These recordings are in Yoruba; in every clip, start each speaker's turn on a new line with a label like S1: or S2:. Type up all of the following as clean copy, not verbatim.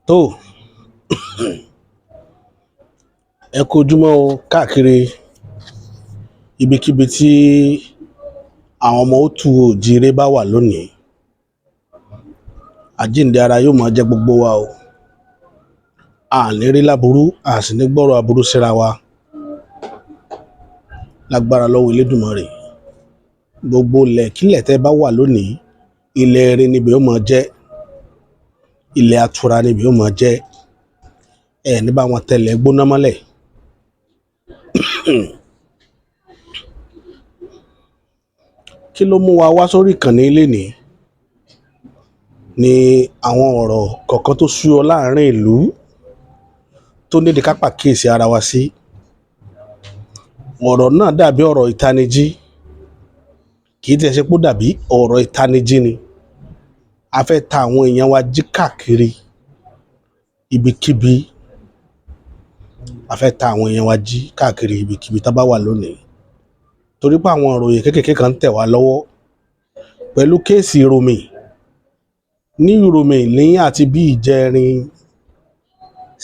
S1: Tó, ẹ kú ojúmọ́ o káàkiri ibikíbi tí àwọn ọmọ òtù òjíire bá wà lónìí. Àjíǹde ara yóò máa jẹ́ gbogbo wa o. A ní rí láburú, a sì ní gbọ́rọ̀ aburú síra wa. Lágbára lọ́wọ́ Elédùmarè. Gbogbo ilẹ̀ kílẹ̀ tẹ́ bá wà lónìí, ilẹ̀ rere níbẹ̀ ó máa jẹ́. Ilẹ̀ atura níbẹ̀ ó máa jẹ́. Ẹ ní bá wọn tẹlẹ̀ gbóná mọ́lẹ̀. Kí ló mú wa wá sórí ìkànnì lénìí? Ni àwọn ọ̀rọ̀ kọ̀ọ̀kan tó súyọ láàrin ìlú tó nídìí ká pàkíyèsí ara wa sí. Ọ̀rọ̀ náà dàbí ọ̀rọ̀ ìtanijí. Kì í tiẹ̀ ṣe pé ó dàbí ọ̀rọ̀ ìtanijí ni. A fẹ́ ta àwọn èèyàn wa jí káàkiri ibikíbi. A fẹ́ ta àwọn èèyàn wa jí káàkiri ibikíbi tá bá wà lónìí. Torí pé àwọn ìròyìn kéékèèké kan ń tẹ̀ wá lọ́wọ́ pẹ̀lú case Uromi. Ní Uromi ní àti bí ìjẹrin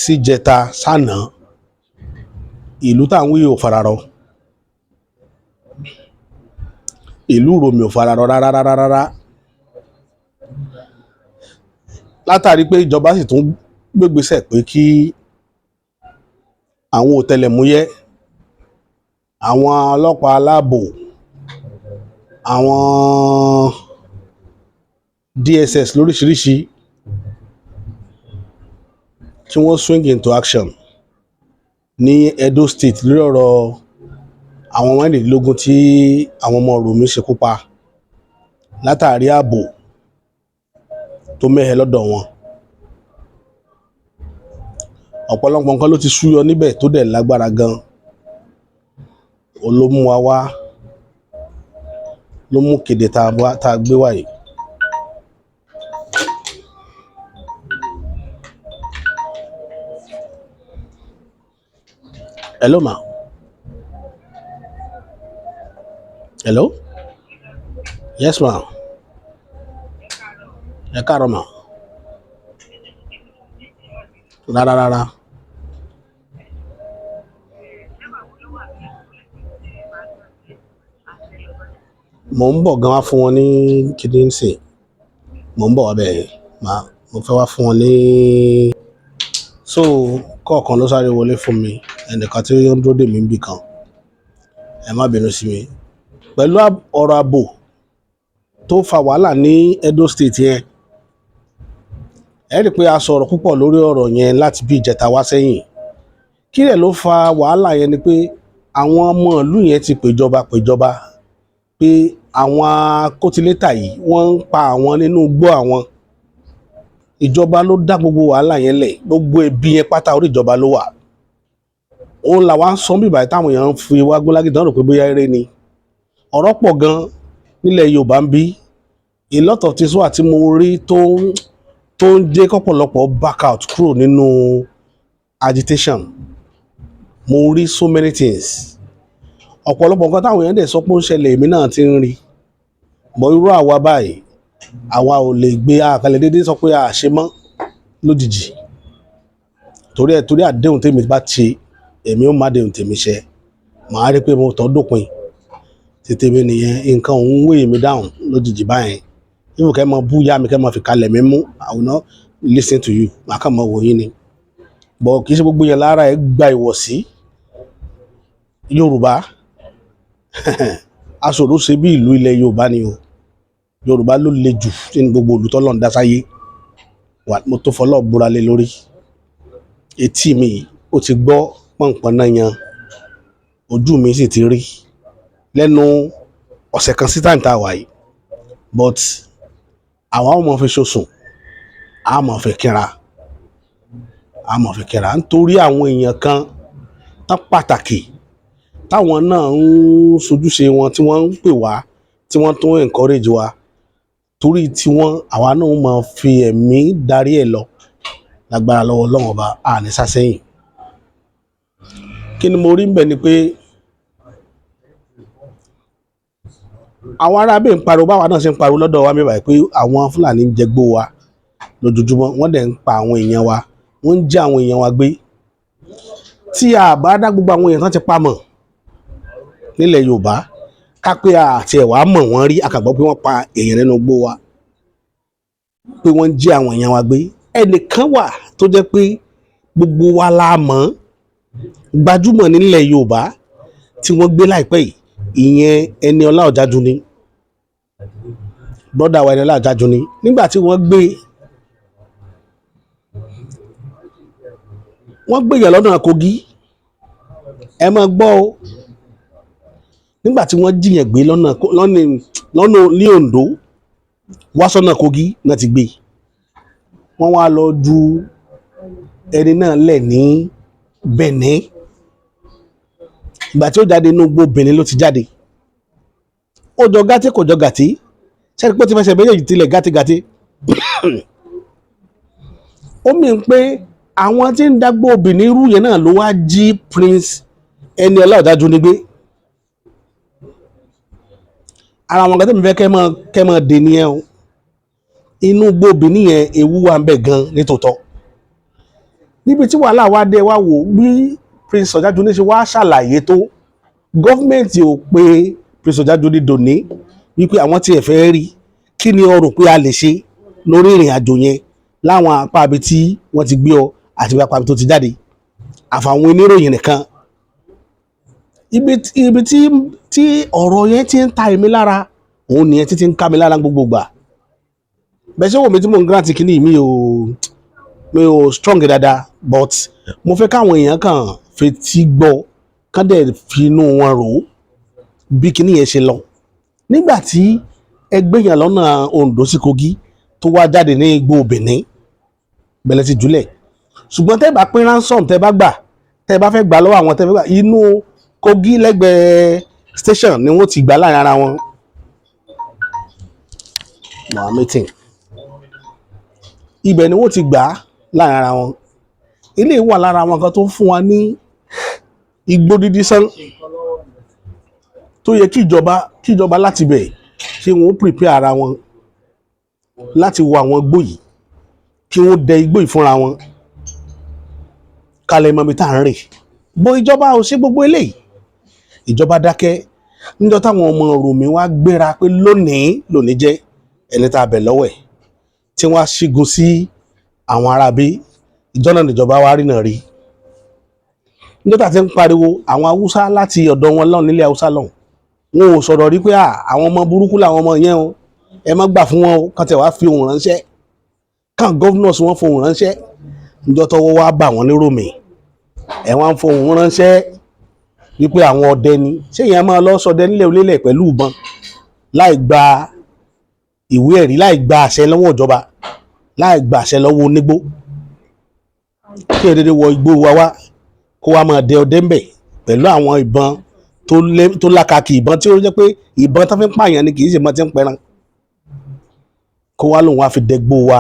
S1: síjẹta sánàá, ìlú tá ń wí ò fararọ. Ìlú Uromi ò fararọ rárá rárá rárá. Látàrí pé ìjọba sì tún gbégbésẹ̀ pé kí àwọn ọ̀tẹlẹ̀múyẹ́, àwọn ọlọ́pàá aláàbò, àwọn DSS lóríṣiríṣi kí wọ́n swing into action ní Edo State lórí ọ̀rọ̀ àwọn mẹ́rìnlélógún tí àwọn ọmọ Uromi ṣekú pa látàrí ààbò tó mẹ́hẹ lọ́dọ̀ wọn. Ọ̀pọ̀lọpọ̀ nǹkan ló ti súyọ níbẹ̀ tó dẹ̀ lágbára gan. Òun ló mú wa wá, ló mú kéde tá a gbé wá yìí. Hello ma. Hello. Yes ma. Ẹ káàárọ̀ ma. Rárá rárá. Mò ń bọ̀ gan wá fún wọn ní kíní ńsìn. Mò ń bọ̀ wá bẹ́ẹ̀ ma. Mo fẹ́ wá fún wọn ní. So kọ̀ọ̀kan ló sáré wọlé fún mi. Ẹnìkan tí ó ń dúró dè mí níbì kan. Ẹ má bínú sí mi. Pẹ̀lú ọ̀rọ̀ ààbò tó fa wàhálà ní Edo State yẹn. Ẹ rí pé a sọ̀rọ̀ púpọ̀ lórí ọ̀rọ̀ yẹn láti bí ìjẹta wá sẹ́yìn. Kí dẹ̀ ló fa wàhálà yẹn ni pé àwọn ọmọ ìlú yẹn ti péjọba péjọba pé àwọn akótilétà yìí wọ́n ń pa àwọn nínú igbó àwọn. Ìjọba ló dá gbogbo wàhálà yẹn lẹ̀. Gbogbo ẹbí yẹn pátá orí ìjọba ló wà. Òun làwa ń sọ bíbà táwọn èèyàn ń fi wá gúnlágídí tán rò pé bóyá eré ni. Ọ̀rọ̀ pọ̀ gan nílẹ̀ Yorùbá ń bí. A lot of things wà tí mo rí tó ń jẹ́ kọ́pọ̀lọpọ̀ back out kúrò nínú agitation. Mo rí so many things. Ọ̀pọ̀lọpọ̀ nǹkan táwọn èèyàn dẹ̀ sọ pé ó ń ṣẹlẹ̀ èmi náà ti ń rí. But irú àwa báyìí, àwa ò lè gbé àkànlẹ̀ déédéé sọ pé a ṣe mọ́ lójijì. Torí ẹ̀ torí àdéhùn tèmi bá ṣe, èmi ó má àdéhùn tèmi ṣẹ. Màá rí pé mo tọ́ dópin. Tètè mi nìyẹn, nǹkan òun weigh mi down lójijì báyẹn. Even kẹ́ mọ bú ìyá mi kẹ́ mọ fi kalẹ̀ mi mú, I will not listen to you. Màá kàn mọ wò yín ni. But kì í ṣe gbogbo yẹn lára ẹ gba ìwọ̀sí. Yorùbá aṣòro ṣe bí ìlú ilẹ̀ Yorùbá ni o. Yorùbá ló le jù nínú gbogbo ìlú t'Ọlọ́run dá sáyé. Wà mo tó fọlọ́ búra lé lórí. Etí mi ó ti gbọ́ pọ̀npọ̀n náà yan. Ojú mi sì ti rí lẹ́nu ọ̀sẹ̀ kan sí time tá a wà yìí. But àwa ó mọ fi ṣoṣùn, a mọ̀ fi kínra, a mọ̀ fi kínra nítorí àwọn èèyàn kan tán pàtàkì táwọn náà ń sojúṣe wọn tí wọ́n ń pè wá, tí wọ́n tún encourage wa. Torí tí wọ́n, àwa náà ó máa fi ẹ̀mí darí ẹ̀ lọ. Lágbára lọ́wọ́ Ọlọ́run ọba, a ní sá sẹ́yìn. Kí ni mo rí ńbẹ̀ ni pé àwọn ará bí ń pariwo báwa náà ṣe ń pariwo lọ́dọ̀ wa níbí báyìí pé àwọn Fúlàní ń jẹgbó wa lójoojúmọ́. Wọ́n dẹ̀ ń pa àwọn èèyàn wa, wọ́n ń jí àwọn èèyàn wa gbé. Tí a bá dá gbogbo àwọn èèyàn tán ti pa mọ̀ nílẹ̀ Yorùbá, ká pé àti ẹ̀wà mọ̀ wọ́n rí, àkàgbọ́ pé wọ́n pa èèyàn nínú igbó wa, pé wọ́n ń jí àwọn èèyàn wa gbé. Ẹnìkan wà tó jẹ́ pé gbogbo wa la mọ̀, gbajúmọ̀ nílẹ̀ Yorùbá, tí wọ́n gbé láìpẹ́ yìí. Ìyẹn Ẹniọlá Ọ̀jájúní, brother wa Ẹniọlá Ọ̀jájúní. Nígbà tí wọ́n gbé yẹn lọ́nà Kogi, ẹ máa gbọ́ o. Nígbà tí wọ́n jiyàn gbé lọ́nà ní Oǹdó wá sọ́nà Kogi náà ti gbé, wọ́n wá lọ ju ẹni náà lẹ̀ ní Benin. Ìgbà tí ó jáde, inú igbó Benin ló ti jáde. Ó jọ gàtí, kò jọ gàtí. Ṣẹ́ni pé ó ti fẹsẹ̀ méjèèjì tilẹ̀ gàtígàtí? Ó mì ń pé àwọn tí ń dágbó Benin rú yẹn náà ló wá jí Prince Ẹniọlá Ọ̀jájúní gbé. Ara àwọn kan tẹ́mi fẹ́ kẹ́ mọ́ dè nìyẹn o. Inú igbó Benin yẹn, ewu wà ń bẹ gan nítòótọ́. Níbi tí wàhálà wá dé, wá wò bí Prince Ọ̀jájúní ṣe wá ṣàlàyé tó. Government ò pé Prince Ọ̀jájúní dòní wípé àwọn tí ẹ̀ fẹ́ rí. Kí ni o rò pé a lè ṣe lórí ìrìn àjò yẹn láwọn apá ibi tí wọ́n ti gbé ọ àti apá ibi tó ti jáde? Àfàwọn oníròyìn nìkan. Ibi tí ọ̀rọ̀ yẹn ti ń ta èmi lára òun nìyẹn, títí ń ká mi lára gbogbo gbà. Bẹ́ẹ̀ ṣé wò mí tí mò ń grant kínní, mi ò strong dáadáa, but mo fẹ́ káwọn èèyàn kàn fetí gbọ́, kán dẹ̀ fi inú wọn rò ó bí kinní yẹn ṣe lọ. Nígbà tí ẹgbẹ́ yẹn lọ́nà Oǹdó sí Kogi tó wá jáde ní igbó Benin bẹ̀lẹ̀ ti jùlẹ̀. Ṣùgbọ́n tẹ́ bá pín ransom, tẹ́ bá gbà, tẹ́ bá fẹ́ gbà lọ́wọ́ àwọn tẹ́ fẹ́ gbà, inú Kogi lẹ́gbẹ̀ẹ́ station ni wọ́n ti gbà láàrin ara wọn. Mo meeting, ibẹ̀ ni wọ́n ti gbà láàrin ara wọn. Ilé wà lára àwọn kan tó ń fún wa ní igbó dídí sán tó yẹ kí ìjọba láti bẹ̀ kí wọ́n prepare ara wọn láti wọ àwọn igbó yìí, kí wọ́n dẹ igbó yìí fúnra wọn kálẹ̀ mọ́ ibi tá à ń rè bó. Ìjọba ò ṣe gbogbo eléyìí, ìjọba dákẹ́. Níjọ́ táwọn ọmọ Rùmí wá gbéra pé lónìí lónìí jẹ́ ẹni tá a bẹ̀ lọ́wọ́ ẹ̀, tí wọ́n á ṣígun sí àwọn aráabí, ìjọ náà níjọba wa rí náà rí. Níjọ́ tá a ti ń pariwo àwọn Haúsá láti ọ̀dọ̀ wọn lọ́hùn, nílẹ̀ Haúsá lọ́hùn, wọn ò sọ̀rọ̀ rí pé àwọn ọmọ burúkú làwọn ọmọ yẹn o, ẹ má gbà fún wọn o. Kàn tẹ̀ wá fi ohùn ránṣẹ́, kàn governors wọn fohùn ránṣẹ́. Níjọ́ tọ́wọ́ wá bà wọ́n ní Rùmí, ẹ̀ wọ́n á fohùn ránṣẹ́ wípé àwọn ọdẹ ni. Ṣé ìyẹn máa lọ sọdẹ nílẹ̀ onílẹ̀ pẹ̀lú ìbọn láì gba ìwé ẹ̀rí, láì gba àṣẹ lọ́wọ́ ìjọba, láì gba àṣẹ lọ́wọ́ onígbó, kí ẹ dédé wọ igbó wa wá, kó wá máa dẹ ọdẹ ńbẹ̀ pẹ̀lú àwọn ìbọn tó lákàkì, ìbọn tí ó jẹ́ pé ìbọn tó fi ń pààyàn ni, kì í ṣe ìbọn tí ń pẹran, kó wá lóun wá fi dẹgbó wa?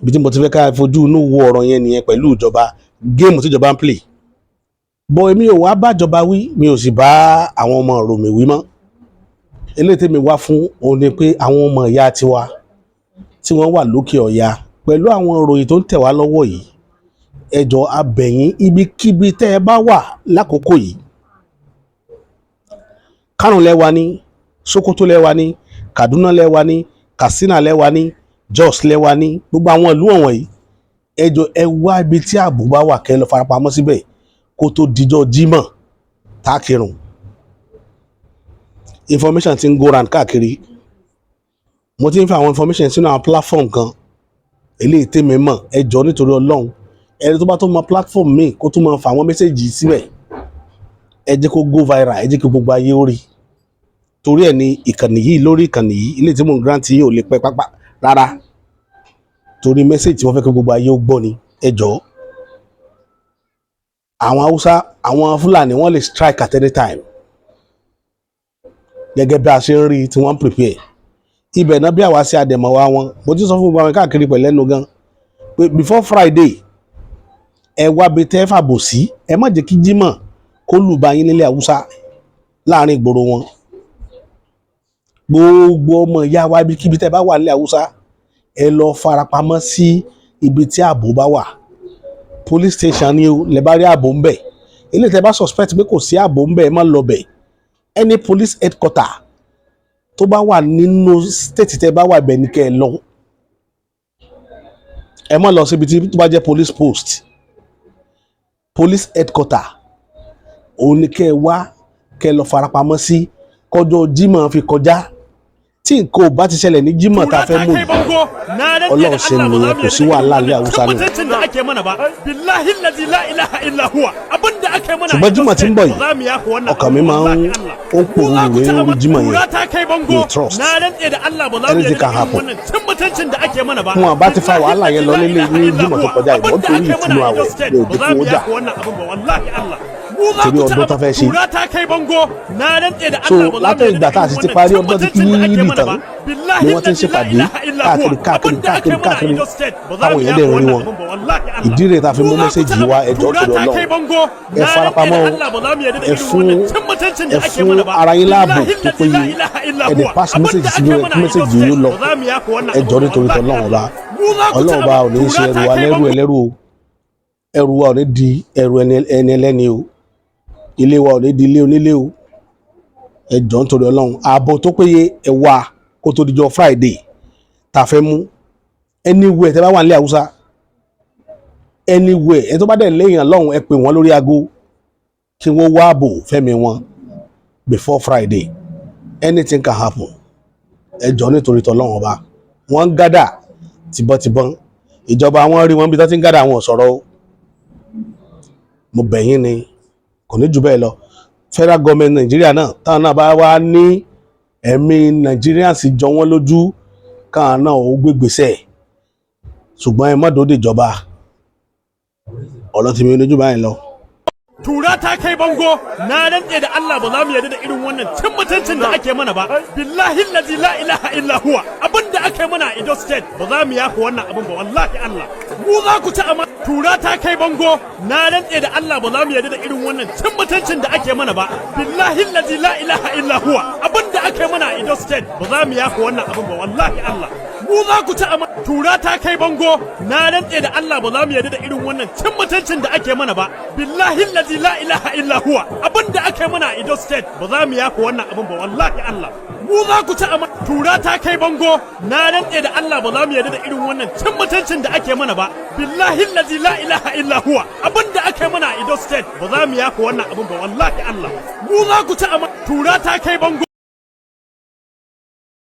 S1: Ibi tí mo ti fẹ́ ká fojú inú wo ọ̀rọ̀ yẹn nìyẹn pẹ̀lú ìjọba, game tíjọba ń play bọ́. Èmi ò wá bájọba wí, mi ò sì bá àwọn ọmọ Rùmí wí mọ́. Eléyìí tèmi wá fún òun ni pé àwọn ọmọ ìyá tiwa tí wọ́n wà lókè ọ̀yà, pẹ̀lú àwọn ìròyìn tó ń tẹ̀ wá lọ́wọ́ yìí, ẹ jọ̀ọ́, a bẹ̀ yín, ibikíbi tẹ́ ẹ bá wà lákòókò yìí, Kánò lẹ́wà ní, Sokoto lẹ́wà ní, Kaduna lẹ́wà ní, Katsina lẹ́wà ní, Jos lẹ́wà ní, gbogbo àwọn ìlú wọ̀nyí, ẹ jọ̀ọ́, ẹ wá ibi tí ààbò bá wà, kẹ́ ẹ lọ farapamọ́ síbẹ̀ kó tó dijọ́ Jímọ̀ tá a kírun. Information ti ń go round káàkiri. Mo ti ń fi àwọn information sínú àwọn platform kan eléyìí tèmi mọ̀. Ẹ jọ̀ọ́, nítorí Ọlọ́run, ẹni tó bá tó mọ platform míì, kó tó máa fa àwọn message síbẹ̀. Ẹ jẹ́ kó go viral, ẹ jẹ́ kí gbogbo ayé ó rí. Torí ẹ̀ ní ìkànnì yìí, lórí ìkànnì yìí, ilé tí mò ń grant yìí ò lè pẹ́ pápá rárá, torí message tí wọ́n fẹ́ kí gbogbo ayé ó gbọ́ ni. Ẹ jọ̀ọ́, àwọn Haúsá, àwọn Fúlàní, wọ́n lè strike at any time, gẹ́gẹ́ bí a ṣe ń rí tí wọ́n ń prepare ibẹ̀ náà. Bí àwa ṣe àdẹ̀mọ̀ wa wọn, mo ti sọ fún gbogbo àwọn káàkiri pẹ̀lú ẹnu gan pé before Friday, ẹ wá bi tẹ́ fàbò sí. Ẹ má jẹ́ kí Jímọ̀ kó lù bá yín nílẹ̀ Haúsá láàrin ìgboro wọn. Gbogbo ọmọ ìyá wa, ibikíbi tẹ́ bá wà nílẹ̀ Haúsá, ẹ Ẹ lọ farapamọ́ sí ibi tí ààbò bá wà. Police station ni o lè bá rí ààbò ń bẹ̀. Eléyìí tẹ́ bá suspect pé kò sí ààbò ń bẹ̀, ẹ má lọ bẹ̀. Any police headquarter tó bá wà nínú state tẹ́ bá wà, ibẹ̀ ní kẹ́ ẹ lọ. Ẹ má lọ síbi tí tó bá jẹ́ police post. Police headquarter òun ni kẹ́ ẹ wá, kẹ́ ẹ lọ farapamọ́ sí kọjọ́ Jímọ̀ fi kọjá. Tí nǹkan ò bá ti ṣẹlẹ̀ ní Jímọ̀ tá a fẹ́ mú yìí, Ọlọ́run ṣe nìyẹn, kò sí wàhálà ní Haúsá nù. Ṣùgbọ́n Jímọ̀ tí ń bọ̀ yìí, ọkàn mi máa ń ó ń pòrúurú ní orí Jímọ̀ yẹn. Mi trust anything can happen. Wọn bá ti fa wàhálà yẹn lọ nílé ní Jímọ̀ tó kọjá yìí, wọ́n torí ìtúnu àwẹ̀ ní òjò kí wọ́n jà torí ọdún tó fẹ́ ṣe. So látẹ̀ ìgbà tá a sì ti parí ọdún tó ti kí yídì tán ni wọ́n ti ń ṣèpàdé káàkiri káàkiri káàkiri káàkiri, táwọn èèyàn dẹ̀ ń rí wọn. Ìdí rẹ̀ tá a fi mú message wá. Ẹ jọ̀ọ́, torí Ọlọ́run, ẹ farapamọ́ o. Ẹ fún ara yín láàbò tó péye. Ẹ dẹ̀ pass message sí mi, message yìí lọ. Ẹ jọ̀ọ́, nítorí tọ́lọ́run ọba, Ọlọ́run ọba ò ní í ṣe ẹrù wa lẹ́rù ẹlẹ́rù o. Ẹrù wa ò ní di ẹrù ẹni ẹlẹ́ni o. Ilé wa ò ní di ilé onílé o. Ẹ jọ̀ọ́, nítorí Ọlọ́run, ààbò tó péye ẹ wá kó tó dijọ́ Friday tá a fẹ́ mú. Anywhere tẹ́ bá wà nílẹ̀ Haúsá, anywhere ẹ tó bá dẹ̀ léèyàn lọ́hùn, ẹ pè wọ́n lórí aago kí wọ́n wá ààbò fẹ́mi wọn before Friday. Anything can happen. Ẹ jọ̀ọ́, nítorí tọ́lọ́run ọba. Wọ́n ń gather tìbọntìbọn. Ìjọba wọn rí wọn bí tó ti ń gather, àwọn ò sọ̀rọ̀ o. Mo bẹ̀ yín ni, kò ní jù bẹ́ẹ̀ lọ. Federal government Nàìjíríà náà, táwọn náà bá wá ní ẹ̀mí Nigerians jọ wọ́n lójú, káwọn náà ó gbégbèsè. Ṣùgbọ́n ẹ má dòde ìjọba. Ọ̀rọ̀ tèmi lójú báyìí lọ.
S2: Tura ta kai bango. Na rantse da Allah, ba za mu yarda da irin wannan cin mutuncin da ake mana ba. Billahi allazi la ilaha illa huwa, abin da aka yi mana a Edo State, ba za mu yafa wannan abin ba, wallahi Allah. Mu za ku ci amma tura ta kai bango. Na rantse da Allah, ba za mu yarda da irin wannan cin mutuncin da ake mana ba. Billahi allazi la ilaha illa huwa, abin da aka yi mana a Edo State, ba za mu yafa wannan abin ba, wallahi Allah. Mu za ku ci amma tura ta kai bango. Na rantse da Allah, ba za mu yarda da irin wannan cin mutuncin da ake mana ba. Billahi allazi la ilaha illa huwa, abin da aka yi mana a Edo State, ba za mu yafa wannan abin ba, wallahi Allah. Mu za ku ci amma tura ta kai bango. Na rantse da Allah, ba za mu yarda da irin wannan cin mutuncin da ake mana ba. Billahi allazi la ilaha illa huwa, abin da aka yi mana a Edo State, ba za mu yafa wannan abin ba, wallahi Allah. Mu za ku ci amma tura ta kai bango.